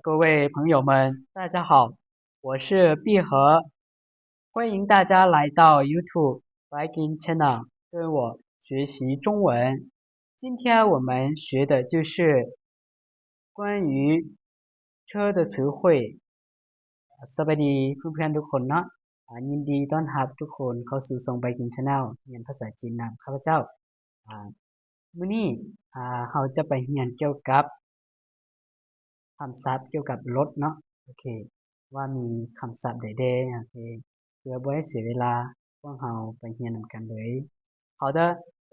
各位朋友们，大家好，我是毕和，欢迎大家来到 YouTube Viking Channel 跟我学习中文。今天我们学的就是关于车的词汇。 ສະບາຍດີເພື່ອນໆທຸກຄົນເນາະ ອາ ຍິນດີຕ້ອນຮັບທຸກຄົນເຂົ້າສູ່ຊ່ອງ Viking Channel ຮຽນພາສາຈີນນຳຂ້າພະເຈົ້າ. ອາ ມື້ນີ້ ອາ ເຮົາຈະໄປຮຽນກ່ຽວກັບຄຳສັບກ່ຽວກັບລົດເນາະ. ໂອເຄ ວ່າມີຄຳສັບໃດແດ່. ໂອເຄ ເພື່ອບໍ່ໃຫ້ເສຍເວລາ ພວກເຮົາໄປຮຽນນຳກັນເລີຍ. 好的，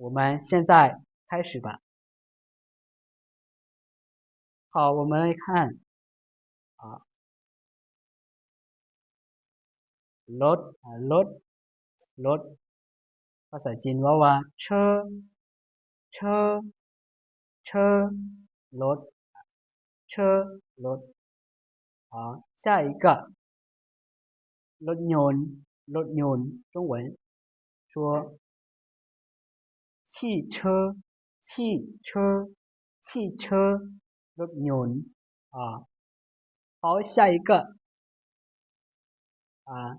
我们现在开始吧。 好，我们来看 ອາ ລົດ ອາ ລົດ ລົດ ພາສາຈີນເວົ້າວ່າ ເຊີ ເຊີ ເຊີ ລົດ ເຊີ ລົດ. 好，下一个 ລົດຍົນ ລົດຍົນ 中文说汽车 汽车 汽车 ລົດຍົນ. 好，下一个 ອາ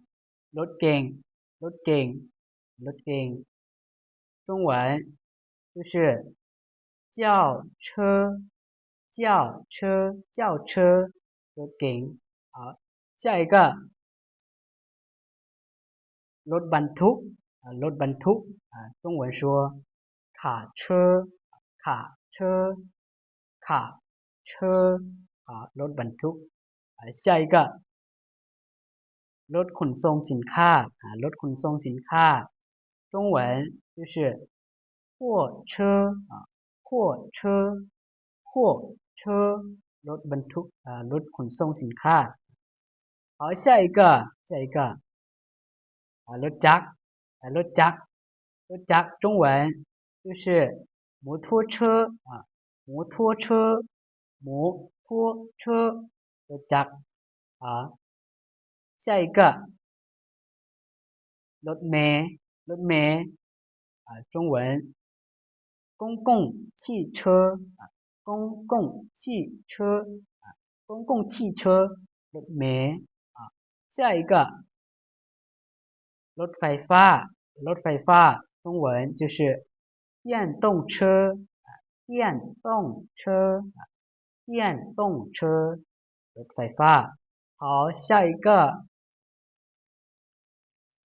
ລົດເກັງ ລົດເກັງ ລົດເກັງ 中文就是轿车 轿车 轿车 ລົດເກັງ. 好，下一个 ລົດບັນທຸກ ອາ ລົດບັນທຸກ ອາ 中文说卡车 卡车 卡车 ອາ ລົດບັນທຸກ. 下一个 ລົດຂົນສົ່ງສິນຄ້າ ອາ ລົດຂົນສົ່ງສິນຄ້າ 中文就是货车 ອາ 货车 货车 ລົດບັນທຸກ ອາ ລົດຂົນສົ່ງສິນຄ້າ. 好，下一个 下一个 ອາ ລົດຈັກ ອາ ລົດຈັກ ລົດຈັກ 中文就是摩托车 ອາ 摩托车 摩托车 ລົດຈັກ. 好，下一个 ລົດເມ ລົດເມ ອາ 中文 公共汽车 ອາ 公共汽车 ອາ 公共汽车 ລົດເມ. ອາ 下一个 ລົດໄຟຟ້າ ລົດໄຟຟ້າ 中文就是电动车 ອາ 电动车 ອາ 电动车 ລົດໄຟຟ້າ. 好，下一个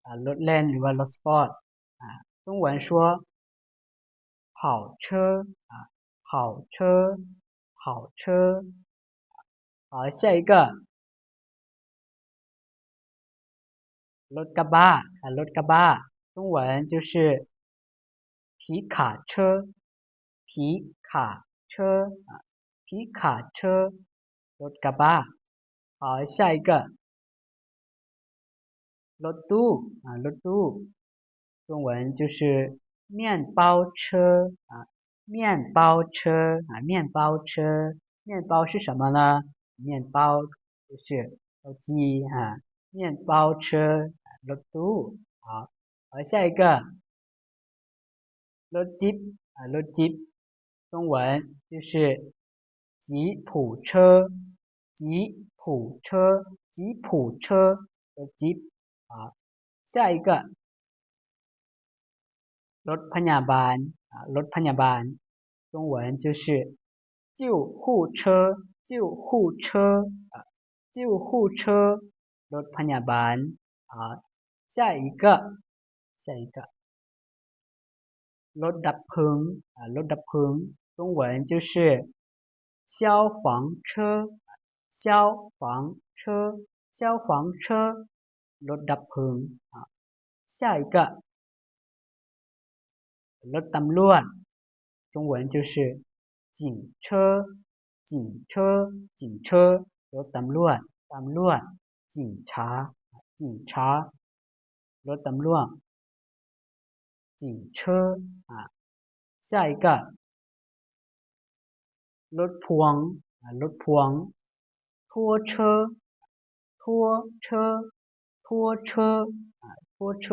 ອາ ລົດແລ່ນ ຫຼືວ່າລົດສະປອດ ອາ 中文说跑车 ອາ 跑车 跑车. 好，下一个 ລົດກະບະ ອາ ລົດກະບະ 中文就是皮卡车 皮卡车 皮卡车 ລົດກະບະ. 好，下一个 ລົດຕູ້ ອາ ລົດຕູ້ 中文就是面包车 ອາ 面包车 ອາ 面包车 面包是什么呢？面包就是ເຂົ້າຈີ່ ອາ 面包车 ລົດຕູ້. 好，好，下一个 ລົດຈິບ ອາ ລົດຈິບ 中文就是吉普车 吉普车 吉普车 ລົດຈິບ. 好，下一个 ລົດພະຍາບານ ອາ ລົດພະຍາບານ 中文就是救护车 救护车 ອາ 救护车 ລົດພະຍາບານ. 好，下一个 下一个 ລົດດັບເພີງ ອາ ລົດດັບເພີງ 中文就是消防车 消防车 消防车 ລົດດັບເພີງ. 好，下一个 ລົດຕຳຫຼວດ 中文就是警车 警车 警车 ລົດຕຳຫຼວດ ຕຳຫຼວດ 警察 警察 ລົດຕຳຫຼວດ 警车. 好，下一个 ລົດພ່ວງ ອາ ລົດພ່ວງ 拖车 拖车 拖车 ອາ 拖车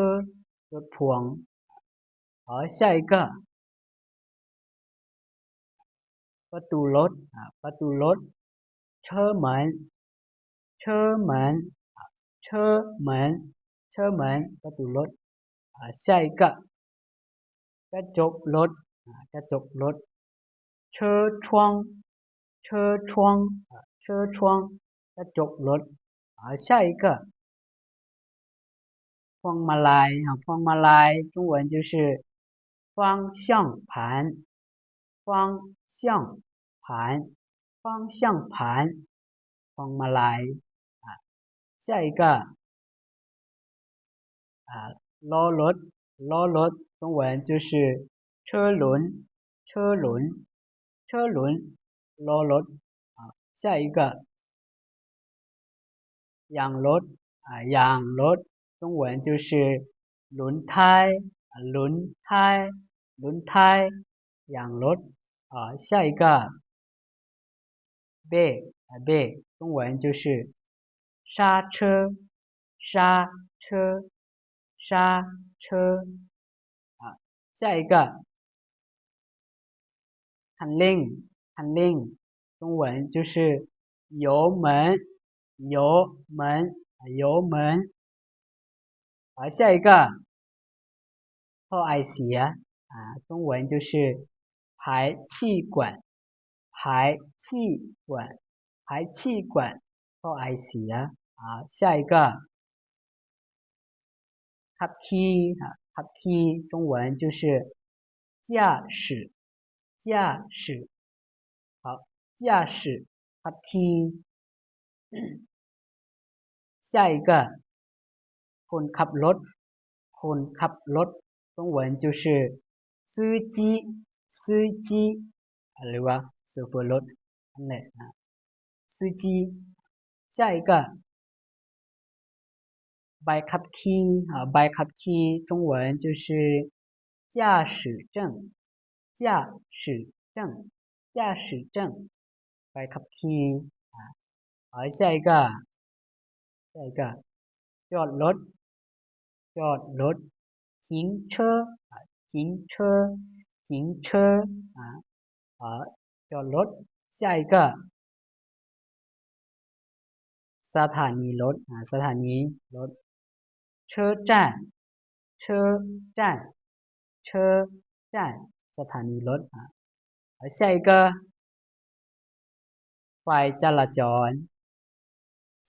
ລົດພ່ວງ. 好，下一个 ປະຕູລົດ ອາ ປະຕູລົດ车门 车门 车门 车门 ປະຕູລົດ. ອາ 下一个 ກະຈົກລົດ ອາ ກະຈົກລົດ. 车窗 车窗 ອາ 车窗 ກະຈົກລົດ. ອາ 下一个 ພວງມາລາຍ ພວງມາລາຍ 中文就是方向盘 方向盘 方向盘 ພວງມາລາຍ. ອາ 下一个 ອາ ລໍ້ລົດ ລໍ້ລົດ 中文就是车轮 车轮 车轮 ລໍ້ລົດ. ອາ 下一个 ຢາງລົດ ອາ ຢາງລົດ 中文就是轮胎 ອາ 轮胎 轮胎 ຢາງລົດ. ອາ 下一个 ເບຣກ ອາ ເບຣກ 中文就是刹车 刹车 刹车. ອາ 下一个 ຄັນເລັ່ງ ຄັນເລັ່ງ 中文就是油门 油门 ອາ 油门. ອາ 下一个 ທໍ່ໄອເສຍ ອາ 中文就是排气管 排气管 排气管 ທໍ່ໄອເສຍ. ອາ 下一个 ຂັບຂີ່ ອາ ຂັບຂີ່ 中文就是驾驶 驾驶 ຂັບ 驾驶 ຂັບຂີ່. 下一个 ຄົນຂັບລົດ ຄົນຂັບລົດ 中文就是司机 司机 ຫຼືວ່າໂຊເຟີລົດນັ້ນແຫຼະ 司机. 下一个 ໃບຂັບຂີ່ ອາ ໃບຂັບຂີ່ 中文就是驾驶证 驾驶证 驾驶证 ໃບຂັບຂີ່. ອາ 好，下一个 下一个 ຈອດລົດ ຈອດລົດ 停车 停车 停车 ອາ ຈອດລົດ. 下一个 ສະຖານີລົດ ອາ ສະຖານີລົດ 车站 车站 车站 ສະຖານີລົດ. ອາ 下一个 ໄຟຈະລາຈອນ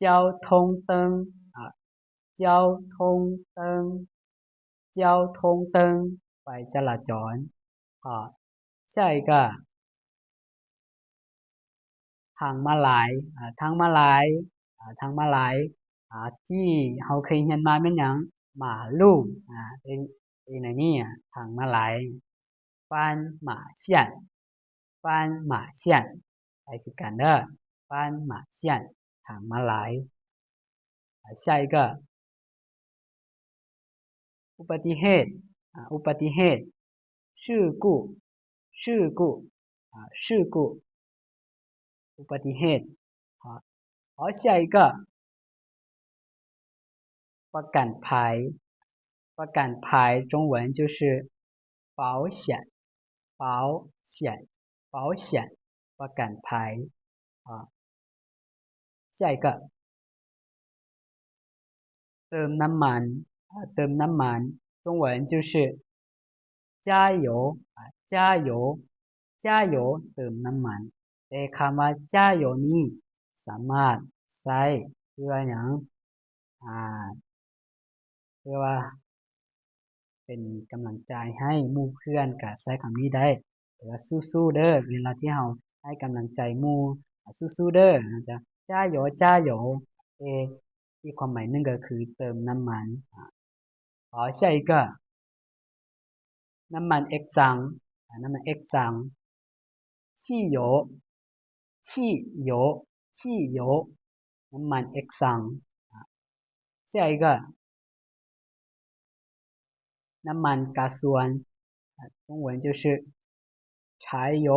交通灯 ອາ 交通灯 交通灯 ໄຟຈະລາຈອນ. ອາ 下一个 ທາງມ້າລາຍ ອາ ທາງມ້າລາຍ ອາ ທາງມ້າລາຍ ອາ ທີ່ເຮົາເຄີຍຮຽນມາແມ່ນຫຍັງ? 马路 ອາ ເປັນ ເປັນອັນນີ້ ອາ ທາງມ້າລາຍ 斑马线 斑马线 ໄປຄືກັນເດີ 斑马线 ທາງມ້າລາຍ. ອາ 下一个 ອຸບັດຕິເຫດ ອາ ອຸບັດຕິເຫດ 事故 事故 ອາ 事故 ອຸບັດຕິເຫດ. ອາ 好，下一个 ປະກັນໄພ ປະກັນໄພ 中文就是保险 保险 保险 ປະກັນໄພ. ອາ 下一个 ເຕີມນ້ຳມັນ ອາ ເຕີມນ້ຳມັນ 中文就是加油 ອາ 加油 加油 ເຕີມນ້ຳມັນ. ແຕ່ຄຳວ່າ 加油 ນີ້ສາມາດໃຊ້ເພື່ອຫຍັງ? ອາ ເພື່ອວ່າເປັນກຳລັງໃຈໃຫ້ໝູ່ເພື່ອນ ກະໃຊ້ຄຳນີ້ໄດ້ ຫຼືວ່າສູ້ໆເດີ ເວລາທີ່ເຮົາໃຫ້ກຳລັງໃຈໝູ່ ສູ້ໆເດີ ເຮົາຈະ 加油 加油. ເອ ອີກຄວາມໝາຍໜຶ່ງກໍຄືເຕີມນ້ຳມັນ. ອາ 好，下一个 ນ້ຳມັນເອັກຊັງ ອາ ນ້ຳມັນເອັກຊັງ 汽油 汽油 汽油 ນ້ຳມັນເອັກຊັງ. ອາ 下一个 ນ້ຳມັນກາຊວນ ອາ 中文就是柴油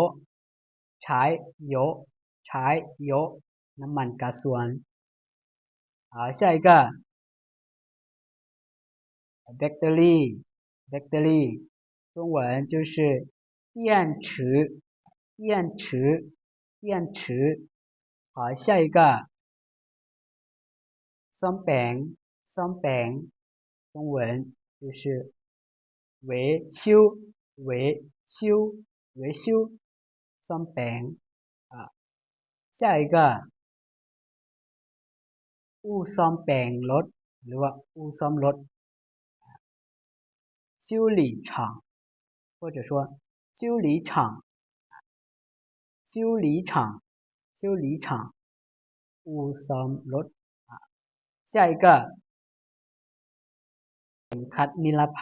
柴油 柴油 ນ້ຳມັນກາຊວນ. 好，下一个 ແບັດເຕີຣີ ແບັດເຕີຣີ 中文就是电池 电池 电池好，下一个 ซ่ອມແປງ, ສ້ອມແປງ 中文就是维修, 维修, 维修 ซ่ອມແປງ. 啊，下一个 อู່ສ້ອມແປງລົດ ຫຼືວ່າອູ່ສ້ອມລົດ 修理厂 或者说修理厂, 修理厂, 修理厂 ອູ່ສ້ອມລົດ. 下一个 ເຂັມຂັດນິລະໄພ.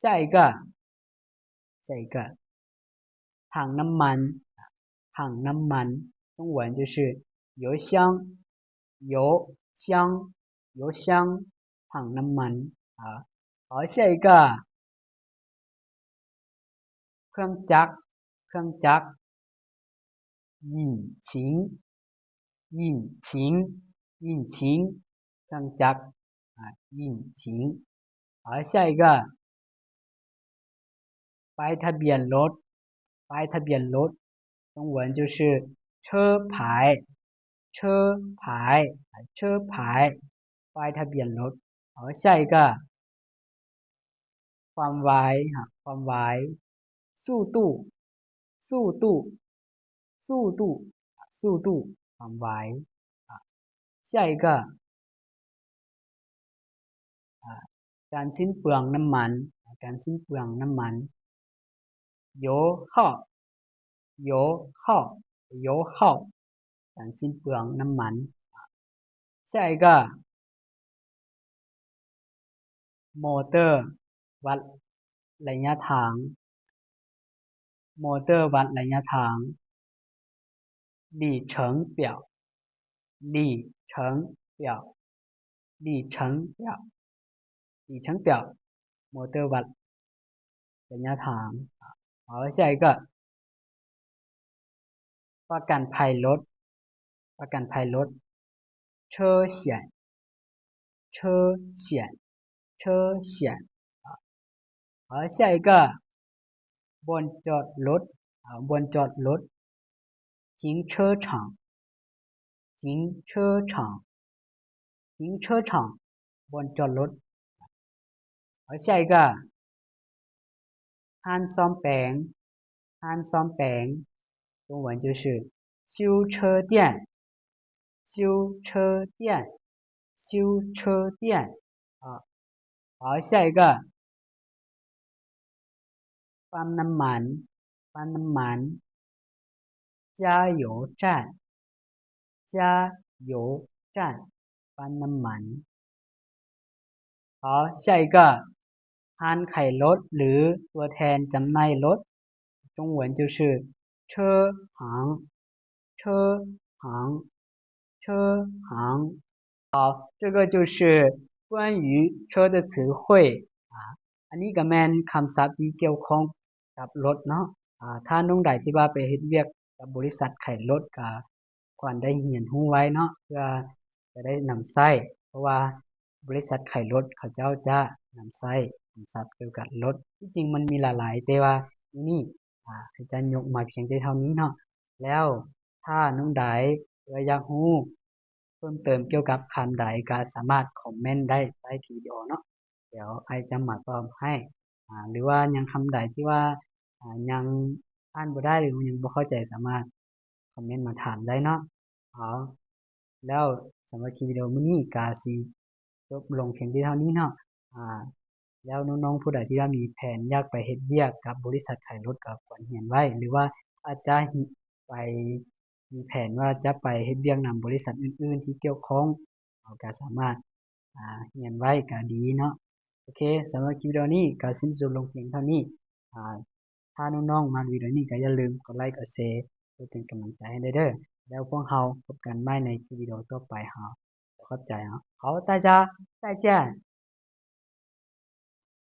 下一个 下一个 ຖັງນ້ຳມັນ, ຖັງນ້ຳມັນ 中文就是油箱, 油箱, 油箱, ຖັງນ້ຳມັນ. 好，下一个 ເຄື່ອງຈັກ, ເຄື່ອງຈັກ 引擎, 引擎, 引擎 ເຄື່ອງຈັກ ອ່າ 引擎. 好，下一个 ປ້າຍທະບຽນລົດ, ປ້າຍທະບຽນລົດ 中文就是车牌, 车牌, 车牌 ປ້າຍທະບຽນລົດ. 好，下一个 ຄວາມໄວ, ຄວາມໄວ 速度, 速度, 速度, 速度 ຄວາມໄວ. 下一个 ການສິ້ນເປືອງນ້ຳມັນ, ການສິ້ນເປືອງນ້ຳມັນ 油耗, 油耗, 油耗 ການສິ້ນເປືອງນ້ຳມັນ. 下一个 ມໍເຕີວັດໄລຍະທາງ, ມໍເຕີວັດໄລຍະທາງ 里程表, 里程表, 里程表, 里程表 ມໍເຕີວັດໄລຍະທາງ. 好，下一个 ປະກັນໄພລົດ, ປະກັນໄພລົດ 车险, 车险, 车险. 好，下一个 ບ່ອນຈອດລົດ, ບ່ອນຈອດລົດ 停车场, 停车场, 停车场 ບ່ອນຈອດລົດ. 好，下一个 ຮ້ານສ້ອມແປງ, ຮ້ານສ້ອມແປງ 中文就是修车店, 修车店, 修车店. 好，好，下一个 ປ້ຳນ້ຳມັນ, ປ້ຳນ້ຳມັນ 加油站, 加油站 ປ້ຳນ້ຳມັນ. 好，下一个 ຮ້ານຂາຍລົດ ຫຼື ຕົວແທນຈຳໜ່າຍລົດ 中文就是车行, 车行, 车行. 好，这个就是关于车的词汇 ອ່າ ອັນນີ້ກໍແມ່ນຄຳສັບທີ່ກ່ຽວຂ້ອງກັບລົດເນາະ. ອ່າ ຖ້ານ້ອງໃດທີ່ວ່າໄປເຮັດວຽກກັບບໍລິສັດຂາຍລົດ ກໍຄວນໄດ້ຮຽນຮູ້ໄວ້ເນາະ ເພື່ອຈະໄດ້ນຳໃຊ້ ເພາະວ່າບໍລິສັດຂາຍລົດເຂົາເຈົ້າຈະນຳໃຊ້ຄຳສັບກ່ຽວກັບລົດ. ທີ່ຈິງມັນມີຫຼາຍໆ ແຕ່ວ່າມື້ນີ້ ອ່າ ອາຈານຍົກມາພຽງແຕ່ເທົ່ານີ້ເນາະ. ແລ້ວຖ້ານ້ອງໃດ ຫຼືວ່າຢາກຮູ້ເພີ່ມເຕີມກ່ຽວກັບຄຳໃດ ກໍສາມາດຄອມເມັນໄດ້ໃຕ້ຄລິບວິດີໂອເນາະ. ດຽວອ້າຍຈະມາຕອບໃຫ້ ອ່າ ຫຼືວ່າຍັງຄຳໃດທີ່ວ່າ ອ່າ ຍັງອ່ານບໍ່ໄດ້ ຫຼືຍັງບໍ່ເຂົ້າໃຈ ສາມາດຄອມເມັນມາຖາມໄດ້ເນາະ. ເອົາ ແລ້ວສຳລັບຄລິບວິດີໂອມື້ນີ້ກໍຊິຈົບລົງພຽງແຕ່ເທົ່ານີ້ເນາະ. ອ່າ ແລ້ວນ້ອງໆຜູ້ໃດທີ່ວ່າມີແຜນຢາກໄປເຮັດວຽກກັບບໍລິສັດຂາຍລົດກໍຄວນຮຽນໄວ້ ຫຼືວ່າອາດຈະໄປ ມີແຜນວ່າຈະໄປເຮັດວຽກນຳບໍລິສັດອື່ນໆທີ່ກ່ຽວຂ້ອງ ເຮົາກໍສາມາດ ອ່າ ຮຽນໄວ້ກໍດີເນາະ. ໂອເຄ ສຳລັບຄລິບວິດີໂອນີ້ກໍສິ້ນສຸດລົງພຽງເທົ່ານີ້. ອ່າ ຖ້ານ້ອງໆມັກວິດີໂອນີ້ກໍຢ່າລືມກົດໄລກ໌ ກົດແຊ ເພື່ອເປັນກຳລັງໃຈໃຫ້ໄດ້ເດີ. ແລ້ວພວກເຮົາພົບກັນໃໝ່ໃນຄລິບວິດີໂອຕໍ່ໄປ. ເຮົາ ຂອບໃຈເນາະ. 好，大家再见.